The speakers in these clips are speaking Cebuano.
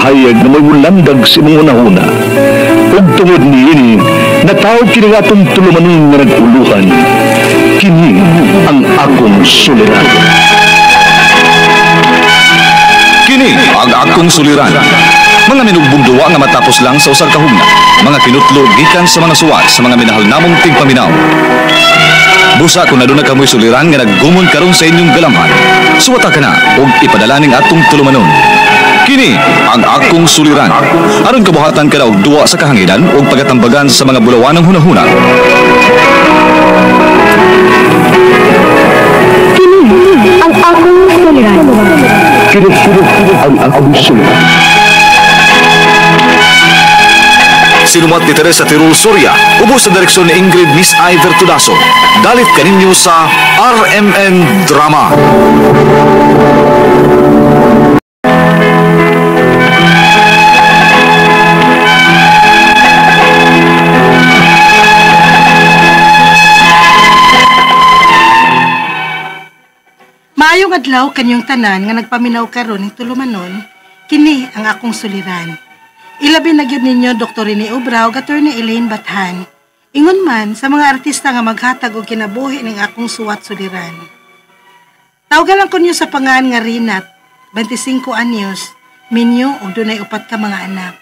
pahayag na may mulandag sa imong hunahuna. Ug tungod niini, natawag kini nga atong tulumanon nga nag-uluhan. Kini ang akong suliran. Kini ang akong suliran. Mga minugbong duwa nga matapos lang sa usang kahugna. Mga kinutlo gikan sa mga suwat sa mga minahal namong tigpaminaw. Busa kung naduna kamoy suliran nga naggumon karon sa inyong galamhan. Suwata ka na og ipadala ning atong tulumanon. Kini ang akong suliran. Aron kabuhatan ka na og duwa sa kahanginan og pagatambagan sa mga bulawanang hunahuna. Kini ang akong suliran. Kini ang akong suliran. Sinumat ni Teresa Tirul Soria, ubos sa direksyon ni Ingrid Miss Iver Tudaso. Dalit kaninyo sa RMN Drama. Maayong adlaw kanyong tanan nga nagpaminaw karon ning tulumanon, kini ang akong suliran. Ilabi na gyud ninyo Dr. Rene Obra ug Attorney Elaine Bathan. Ingon man sa mga artista nga maghatag og kinabuhi ning akong suwat suliran. Tawgan lang ko niyo sa pangan nga Rinat, 25 anyos, minyo ug dunay upat ka mga anak.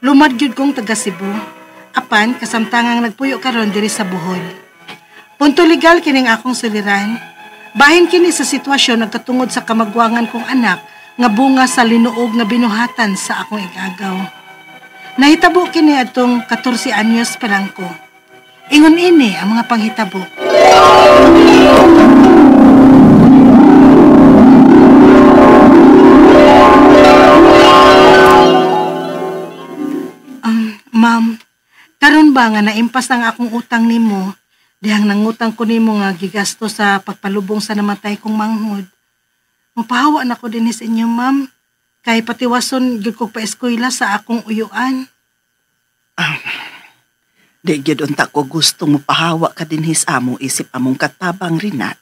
Lumad gyud kong taga Cebu, apan kasamtangang nagpuyo karon diri sa Bohol. Punto legal kining akong suliran. Bahin kini sa sitwasyon nagkatungod sa kamagwangan kong anak nga bunga sa linuog nga binuhatan sa akong igagaw. Nahitabo kini atong 14 anyos pa lang ko. Ingon ini ang mga panghitabo. Ma'am, karon ba nga naimpas ang akong utang nimo, dihang nangutang ko nimo nga gigasto sa pagpalubong sa namatay kong manghod. Mapahawa na ko dinhi sa inyo, ma'am. Kay patiwason gyud kog paeskwela sa akong uyuan. Di gyud unta ko gusto mo pahawa ka dinhi sa amo isip among katabang Rinat.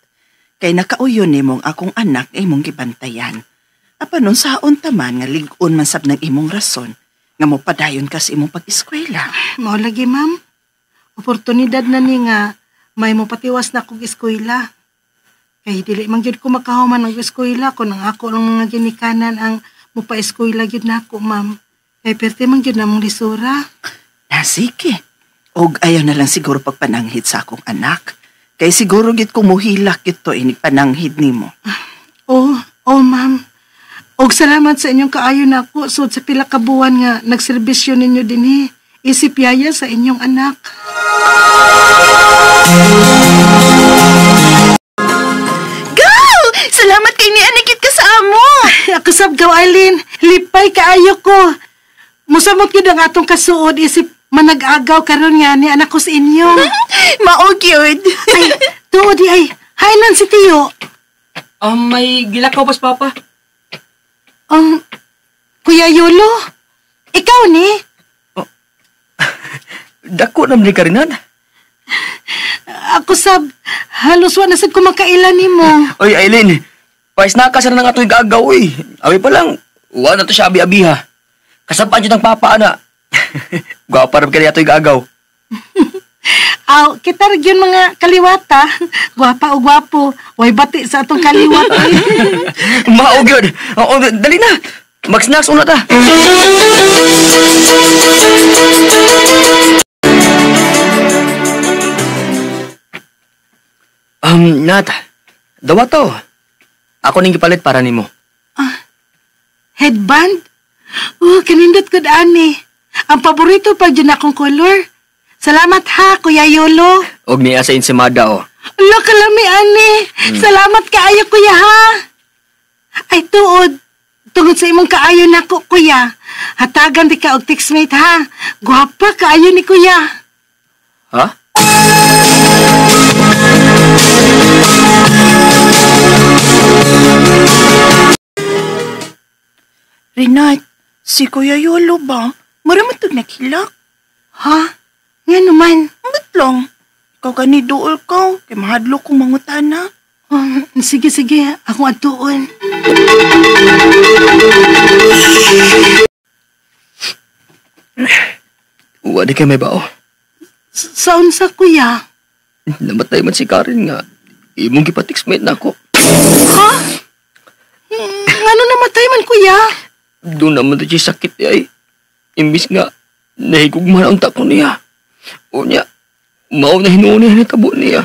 Kay nakauyon nimong akong anak ay imong gibantayan. Apan unsaon ta man nga lig-on man sab ng imong rason nga mopadayon ka sa imong pag-eskwela. Mao lagi, ma'am. Oportunidad na ni nga may mopatiwas na kog eskwela. Kay dili man gyud ko makahuman og eskwela kun ang ako lang mga ginikanan ang mopa-eskwela gyud nako, ma'am. Kay perte man gyud namong lisura. Na sige. Og ayaw na lang siguro pagpananghid sa akong anak. Kay siguro gyud ko muhilak gyud to inig pananghid nimo. Oh, ma'am. Og salamat sa inyong kaayo nako sud sa pila ka buwan nga nagserbisyo ninyo dinhi. Isip yaya sa inyong anak. Go! Salamat kay ni anigit ka sa amo. Ako sab gaw, Eileen, lipay kaayo ko. Musamot gyud ang atong kasuod isip manag-agaw karon nga ni anak ko sa inyo. Mao gyud. Ay, tuod di ay. Hainan si Tiyo. May gilakaw pas papa. Kuya Yolo, ikaw ni? Oh. Dako naman ni Karinan. Ako sab, halos wa na sad ko makailan nimo. Oy, Eileen, pais na ka sa nang ato'y gagaw, oy. Abi pa lang, wa na to siya abi-abiha. Kasabaan yun ang papa, ana. Gwapa rin kaya ato'y gagaw. Aw, kita rin yun mga kaliwata. Gwapa o gwapo. Way bati sa atong kaliwat. Mao gyud. Oo, dali na. Mag-snacks una ta. Nat, dawa to. Ako ning gipalit para nimo. Headband? Oh, kanindot gud ani. Ang paborito pa jud akong color. Salamat ha, Kuya Yolo. Og niya sa insimada oh. Lo kalami ani. Salamat kaayo kuya ha. Ay tuod. Tungod sa imong kaayo nako kuya. Hatagan di ka og textmate ha. Gwapa kaayo ni kuya. Ha? Rinat, si Kuya Yolo ba? Mura man tog naghilak. Ha? Nga naman. Ba't lang? Ikaw gani duol ko. Kay mahadlok kong mangutana. Oh, sige, sige. Ako atuon. Wa di kay may bao. Sa unsa, kuya? Namatay man si Karen nga. Imong gipatixmate na ako. Ha? Ngano namatay man, kuya? Doon naman ito siya sakit ay. Imbis nga, nahigugma na unta ko niya. O niya, mao na hinuon niya natabo niya.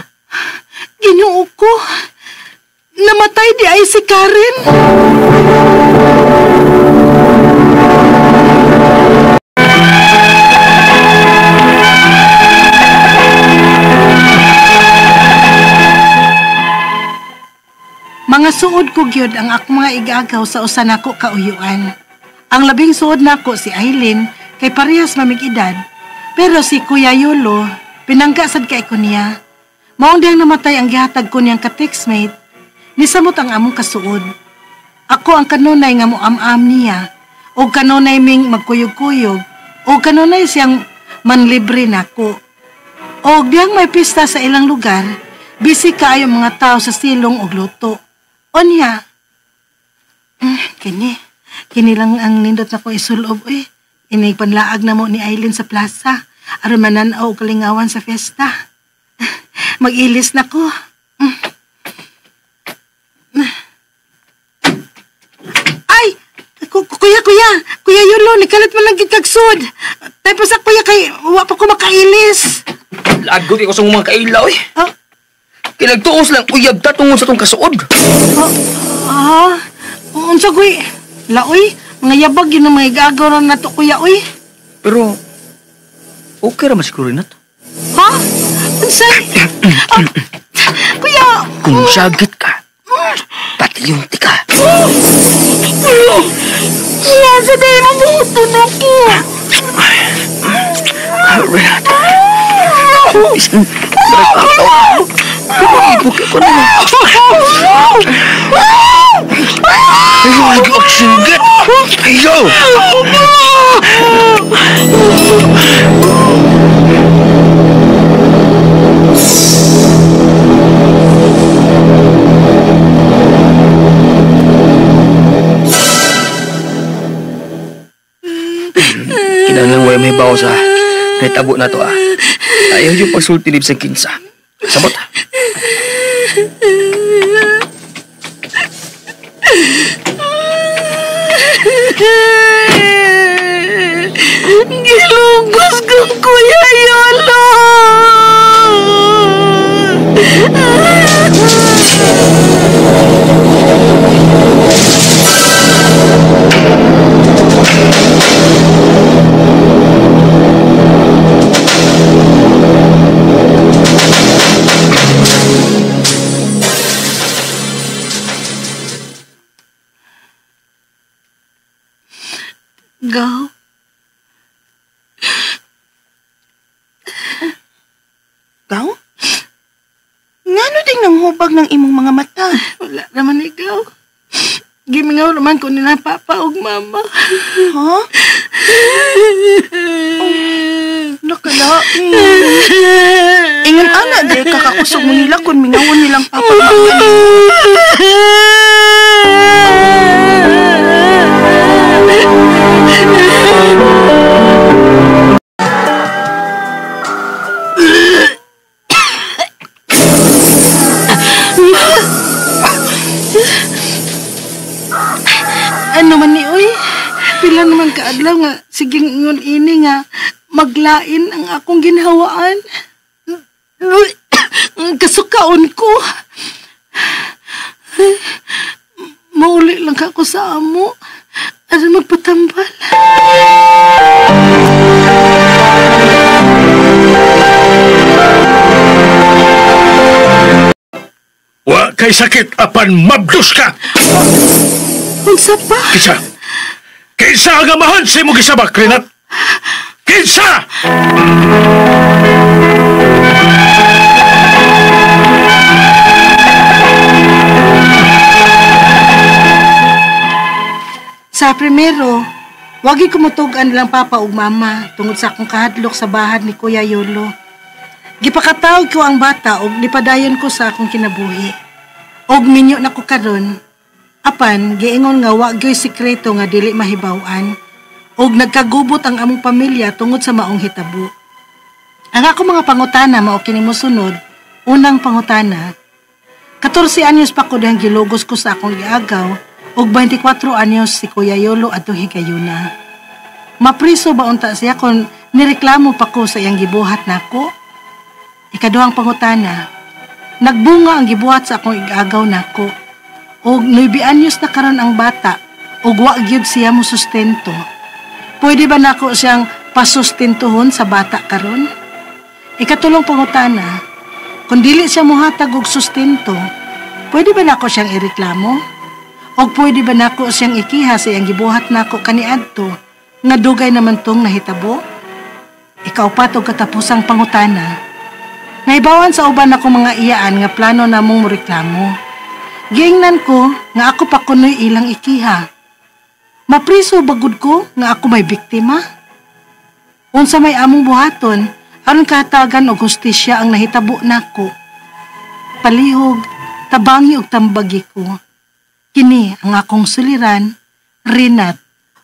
Ginoo ko. Namatay di ay si Karen. Mga suod ko gyud ang akong mga igagaw sa usa nako kauyuan. Ang labing suod nako si Aileen kay parehas mamig edad. Pero si Kuya Yolo, pinangga sad kay ko niya. Maong diyang namatay ang gihatag ko niyang ka-textmate, nisamot ang among kasuod. Ako ang kanunay nga moam-am niya, o kanunay ming magkuyog-kuyog, o kanunay siyang manlibre nako. O diyang may pista sa ilang lugar, busy kaayo mga tao sa silong og luto. Onya, kini lang ang nindot na ko isulob, eh. Inig panlaag na mo ni Aileen sa plaza, aron manan-aw og kalingawan sa fiesta. Mag-ilis na ko. Ay! Kuya Yolo, nikalat man lang gikagsud. Tayo pa sa kuya kay, wa pa ko makailis. Lagot ko sa mga kailaw eh. Oh. Kinagtuos lang uyab ta tungod sa tong kasuod. Unsa kuy? Laoy, mga yabag yun ang mga igagaw na nato kuya oy. Pero okay ra man siguro na to. Ha? Unsa? Kuya, kung sagit ka, pati yung tika. Kuya, sa dahil mo buto na ko. Renata. Isang Ibukit ko na. Ayaw, ang sugat! Ayaw! Kinahanglan wala may bawo sa naitabo na to ah. Ayaw yung pagsulti sa kinsa. Sabot ah. Gilugos kong Kuya Yolo! Go. Gaw? Ngano ding nanghubag ng imong mga mata? Wala naman ikaw. Gimingaw naman ko nila papa og mama. Ha? Oh, nakalain. Ingan ana, di kakakusog mo nila kung mingawon nilang papa at mama nimo. Ano man ni oy? Pila naman kaadlaw nga sige ingon ini nga maglain ang akong ginhawaan. Kasukaon ko. Mauli lang ako sa amo. Aron magpatambal. Wa kay sakit apan mabdos ka. Unsa pa? Kinsa? Kinsa ang amahan sa imong gisabak, Renat? Kinsa? Sa primero, wagi kumutug-an lang papa ug mama tungod sa akong kahadlok sa bahad ni Kuya Yolo. Gipakatawag ko ang bata ug nipadayon ko sa akong kinabuhi. Og minyo na ko karon. Apan giingon nga wa gyoy sikreto nga dili mahibaw-an. Ug nagkagubot ang among pamilya tungod sa maong hitabo. Ang ako mga pangutana mao kini mosunod. Unang pangutana, 14 anyos pa ko dihang gilugos ko sa akong giagaw ug 24 anyos si Kuya Yolo adtong higayuna. Mapriso ba unta siya kung nireklamo pa ko sa iyang gibuhat nako? Ikaduhang pangutana, nagbunga ang gibuhat sa akong igagaw nako ug 9 anyos na karon ang bata ug wa gyud siya mo sustento. Pwede ba nako siyang pasustentuhon sa bata karon? Ikatulong pangutana, kung dili siya muhatag og sustento, pwede ba nako siyang ireklamo? O pwede ba nako siyang ikiha sa iyang gibuhat nako kaniadto nga dugay naman tong nahitabo? Ikaupat og katapusang pangutana, naibawan sa uban ako mga iyaan nga plano namong moreklamo. Giingnan ko nga ako pa kunoy ilang ikiha. Mapriso bagud ko nga ako may biktima? Unsa may among buhaton aron kahatagan og hustisya ang nahitabo nako? Palihog, tabangi og tambagi ko. Kini ang akong suliran, Rinat.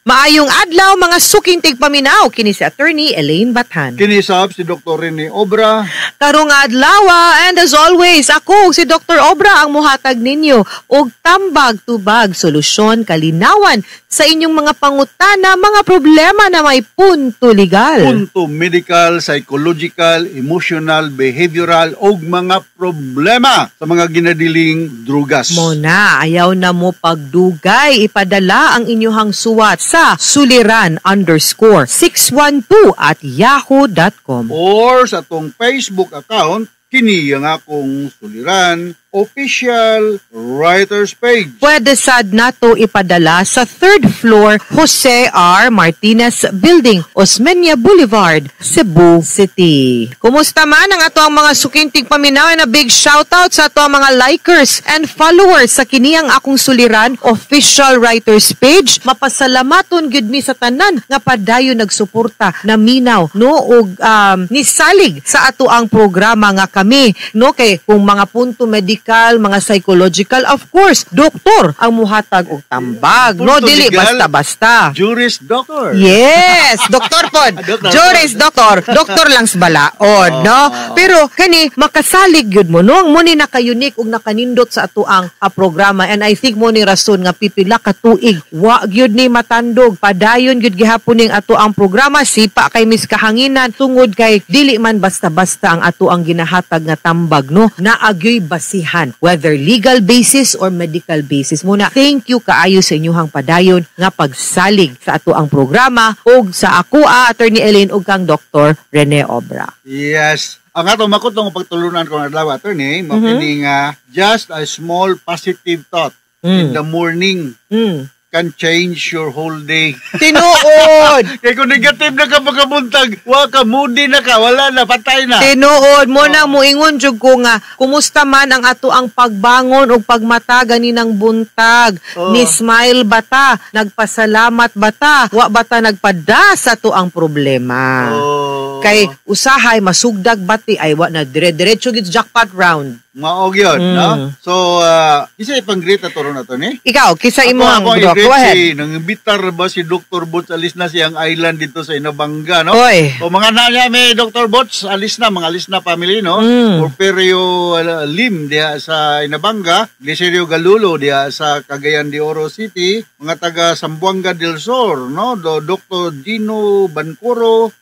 Maayong adlaw mga suking tigpaminaw, kini si Attorney Elaine Bathan. Kini sab si Dr. Rene Obra. Karong adlaw, and as always, ako si Dr. Obra ang muhatag ninyo og tambag tubag solusyon kalinawan sa inyong mga pangutana, mga problema na may punto legal. Punto medical, psychological, emotional, behavioral og mga problema sa mga ginadiling drugas. Mo na, ayaw na mo pagdugay, ipadala ang inyong suwat sa suliran_612@yahoo.com. Or sa atong Facebook account, kini ang akong suliran official writers page. Pwede sad nato ipadala sa 3rd floor Jose R. Martinez Building, Osmeña Boulevard, Cebu City. Kumusta man ang ato ang mga sukintig paminaw, and a big shoutout sa ato ang mga likers and followers sa kini ang akong suliran official writers page. Mapasalamaton gyud mi sa tanan nga padayon nagsuporta, naminaw, no, og nisalig sa ato ang programa nga kami, no, kay kung mga punto medical, mga psychological, of course, doktor ang muhatag og tambag, no, Punto dili legal, basta-basta. Juris doctor. Yes, doktor pod. Doktor. Juris doctor, doktor lang sa balaod, no? Pero kani makasalig gyud mo, no? Mo ni naka-unique ug nakanindot sa ato ang programa, and I think mo ni rason nga pipila ka tuig wa gyud ni matandog, padayon gyud gihapon ning ato ang programa, sipa kay Miss Kahanginan, tungod kay dili man basta-basta ang ato ang ginahatag nga tambag, no? Naagyoy basihan, whether legal basis or medical basis. Muna, thank you kaayo sa inyuhang padayon nga pagsalig sa ato ang programa ug sa ako, Attorney Elaine, ug kang Dr. Rene Obra. Yes. Ang ato makutong pagtulunan kong adlaw, attorney, mao kini nga just a small positive thought in the morning can change your whole day. Tinuod. Kay kung negative na ka pagkabuntag, wa ka, moody na ka, wala na, patay na. Tinuod mo na muingon jud ko nga kumusta man ang ato ang pagbangon ug pagmata ganinang buntag. Ni smile bata, nagpasalamat bata, wa bata nagpada sa ato ang problema. Kay usahay masugdag bati ay wa na dire-diretso gid jackpot round. Maog yun, no? So, isa ipang-greet na turo na to, ni? Ikaw, kisa imo ang Ako, Doc. i-greet Go ahead. Si, nangibitar ba si Dr. Boots, alis na siyang island dito sa Inabanga, no? Oy. O mga na niya, may Dr. Boots, alis na, mga alis na family, no? Porfirio Lim diha sa Inabanga, Glicerio Galulo diha sa Cagayan de Oro City, mga taga Zamboanga del Sur, no? Dr. Gino Bancoro,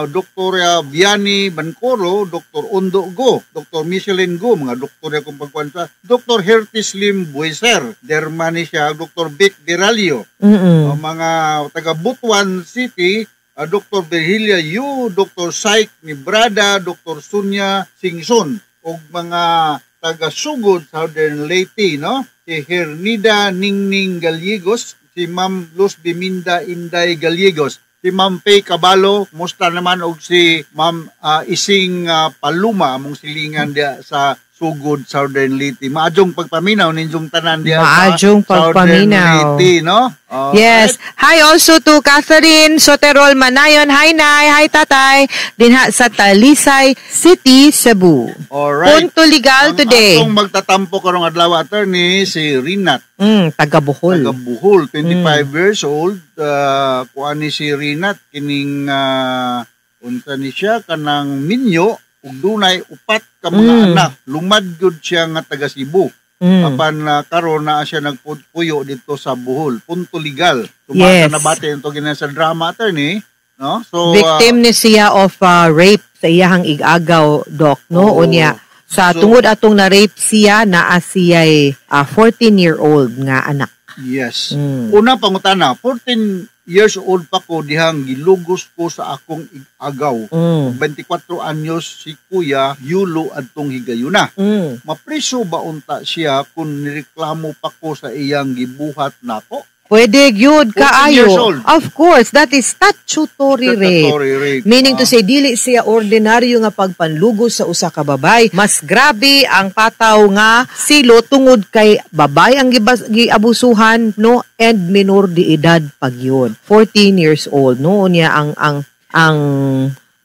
Dr. Vianney Bancoro, Dr. Ondo Go, Dr. Michelin Go, mga doktor akong pagkwansa, Dr. Hertis Lim Bueser, Dermani siya, Dr. Vic Deralio, o mga taga Butuan City, Dr. Virgilia Yu, Dr. Syke Nibrada, Dr. Sunya Singson, ug mga taga Sugod, Southern Leyte, no? Si Hernida Ningning Gallegos, si Ma'am Luz Biminda Inday Gallegos, si Ma'am Faye Cabalo, musta naman og si Ma'am Ising Paluma, among silingan diya sa Sugod, Southern Leyte. Maadjong pagpaminaw ninyong tanan diha Maadjong sa Southern pagpaminaw. Leyte, no? Alright. Yes. Hi also to Catherine Soterol Manayon. Hi, Nay. Hi, Tatay. Dinha sa Talisay City, Cebu. Alright. Punto legal Ang today. atong magtatampo karong adlaw, attorney, si Rinat, Taga Bohol. Taga Bohol, 25 years old. Kuan ni si Rinat kining unsa ni siya, kanang minyo ug dunay upat ka mga anak. Lumad gyud siya nga taga Cebu. Apan karon naa siya nagpuyo dito sa Bohol. Punto legal. Tumaka nabati ito ginan sa drama, attorney, no? So Victim ni siya of rape sa iyahang igagaw, Doc, no? Oo. Unya, sa So, tungod atong na-rape siya, naa siya'y 14-year-old nga anak. Yes. Una pangutana, 14 years old pa ko dihang gilugos ko sa akong igagaw. 24 anyos si Kuya Yulo adtong higayuna. Mapriso ba unta siya kung nireklamo pa ko sa iyang gibuhat nako? Pwede gyud 14 kaayo. years old. Of course, that is statutory rape. Statutory rape. Meaning to say, dili siya ordinaryo nga pagpanlugos sa usa ka babay. Mas grabe ang pataw nga silo tungod kay babay ang giabusuhan, no, and minor de edad pag yun. 14 years old, no, niya ang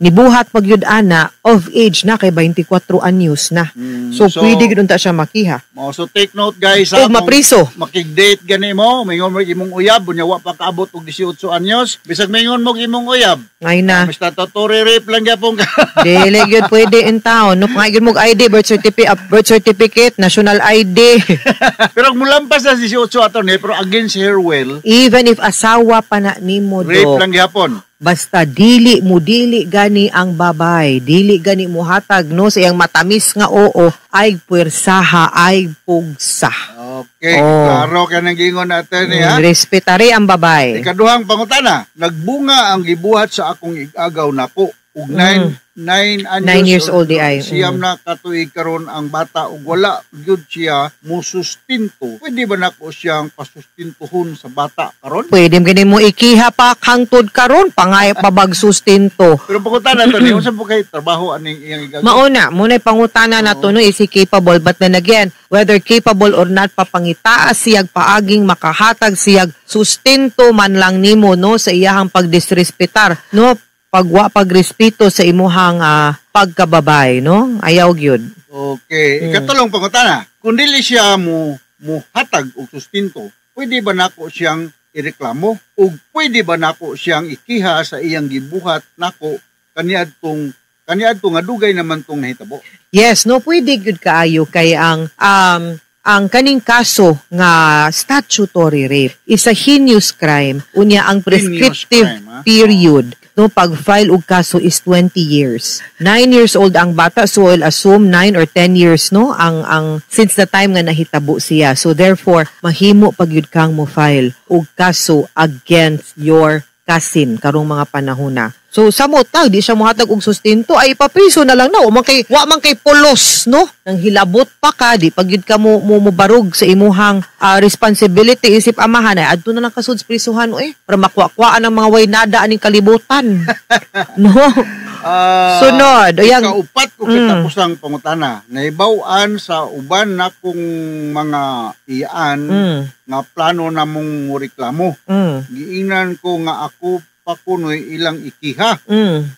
nibuhat pag yun ana of age na kay 24 anyos na. So, pwede gyud unta siya makiha. Oh, so take note, guys, Og ha, kung mapriso. Makig-date gani mo, mingon mo imong uyab, unya wa pa kaabot og 18 anyos, bisag mingon mo imong uyab. Ngay na. Mas statutory rape lang gyapon ka. Dili gyud pwede in town. No, pangay gyud mo og ID, birth certificate, national ID. Pero kung mulampas na 18, attorney, pero against her will, Even if asawa pa na nimo, rape Dok. lang gyapon. Basta dili mo dili gani ang babay, dili gani mo hatag, no, sa iyang matamis nga oo, ay puwersaha, ay pugsa. Okay, klaro ka ng gingon, attorney, ha? Respetare ang babay. Ikaduhang pangutana, nagbunga ang gibuhat sa akong igagaw nako ug 9 anyos 9 years old di ay. Siyam na katuig karon ang bata ug wala gyud siya musustinto. Pwede ba nako siyang pasustintuhon sa bata karon? Pwede gani mo ikiha pa hangtod karon pangay pabag sustinto. Pero pangutana to ni, unsa po kay trabaho aning iyang igagaw? Mauna, muna'y pangutana na to, no, is he capable? But then again, whether capable or not, papangitaa siyag paaging makahatag siyag sustento man lang nimo, no, sa iyahang pagdisrespetar, no, pagwa pagrespeto sa imuhang pagkababay, no? Ayaw gyud. Okay, ikatulong pangutana, kung dili siya mo muhatag og sustinto, pwede ba nako siyang ireklamo ug pwede ba nako siyang ikiha sa iyang gibuhat nako kaniadto nga dugay naman tong nahitabo? Yes, no, pwede gyud kaayo kay ang kaning kaso nga statutory rape is a heinous crime. Unya ang prescriptive crime, ah. period, no, pag-file og kaso is 20 years. 9 years old ang bata, so we'll assume 9 or 10 years, no, ang since the time nga nahitabo siya. So therefore, mahimo pag yun kang mo file og kaso against your cousin karong mga panahon na. So samot na di siya mohatag og sustento ay ipapriso na lang na wa man kay pulos, no, nang hilabot pa ka, di pag yun ka mo mobarog sa imuhang responsibility isip amahan ay adto na lang kasud sa prisuhan eh para makuha-kuhaan ang mga way nada aning kalibutan, no? Sunod, ayang- Ikaupat o katapusang pangutana, nahibaw-an sa uban na kong mga iyaan nga plano namong reklamo. Giingnan ko nga ako pa kunoy ilang ikiha.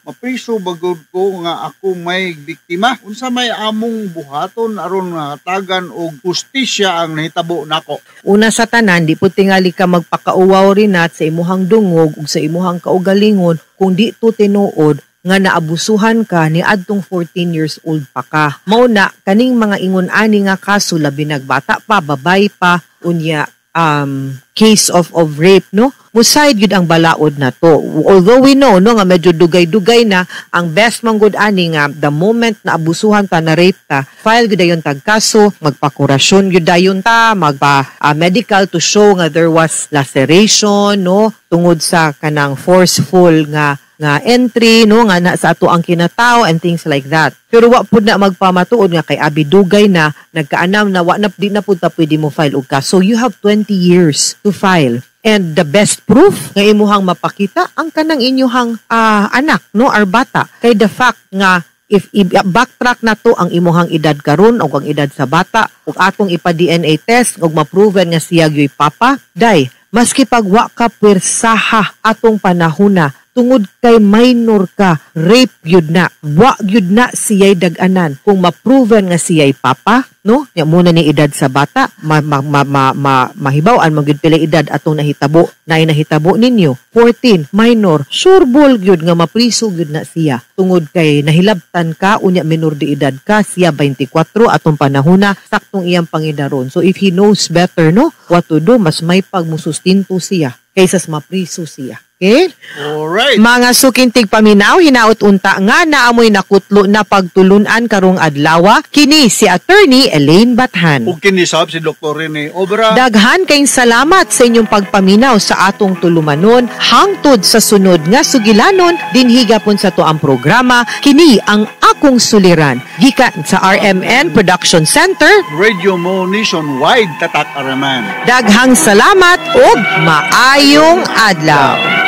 Mapriso bagod ko nga ako may biktima? Unsa may among buhaton aron hatagan og hustisya ang nahitabo nako? Una sa tanan, di po tingali ka magpakauwaw rin at sa imuhang dungog ug sa imuhang kaugalingon kung di to tinuod nga naabusuhan ka ni adtong 14 years old pa ka. Mao na kaning mga ingon ani nga kaso, labi nagbata pa, babay pa, unya case of rape, no, musayod gyud ang balaod na to. Although we know, no, nga medyo dugay-dugay na, ang best man gud ani nga the moment na abusuhan ta, na rape ta, file gyud dayon tag kaso, magpakurasyon gyud dayon ta, magpa medical to show nga there was laceration, no, tungod sa kanang forceful nga entry, no, nga na sa ato ang kinatao and things like that. Pero wa pud na magpamatuod nga kay abi dugay na nagkaanam na, wa na, di na pud ta pwede mo file og kaso. You have 20 years to file. And the best proof nga imuhang mapakita ang kanang inyuhang anak, no, or bata. Kay the fact nga If i-backtrack na to ang imuhang edad karon o ang edad sa bata ug atong ipa-DNA test ug ma-proven nga siya gyoy papa, day, maski pag wa ka pwersaha atong panahona, tungod kay minor ka, rape gyud na. Wa gyud na siya'y dag-anan. Kung ma-proven nga siya'y papa, no? Nya muna ni edad sa bata, ma, ma, ma, ma, ma, mahibaw-an man gyud pila edad atong nahitabo, naay nahitabo ninyo. 14, minor, sureball gyud nga mapriso gyud na siya. Tungod kay nahilabtan ka, unya minor de edad ka, siya 24 atong panahona, saktong iyang pangidaron. So if he knows better, no, what to do, mas may pagmusustinto siya kaysa sa mapriso siya. Okay? Alright. Mga suking tigpaminaw, hinaot unta nga naamoy nakutlo na pagtulunan karong adlawa, kini si Attorney Elaine Bathan. Ug kini sab si Dr. Rene Obra. Daghan kayong salamat sa inyong pagpaminaw sa atong tulumanon hangtod sa sunod nga sugilanon dinhi gapon sa to ang programa, kini ang akong suliran, gikan sa RMN Production Center, Radio Mo Nationwide, tatak araman. Daghang salamat ug maayong adlaw.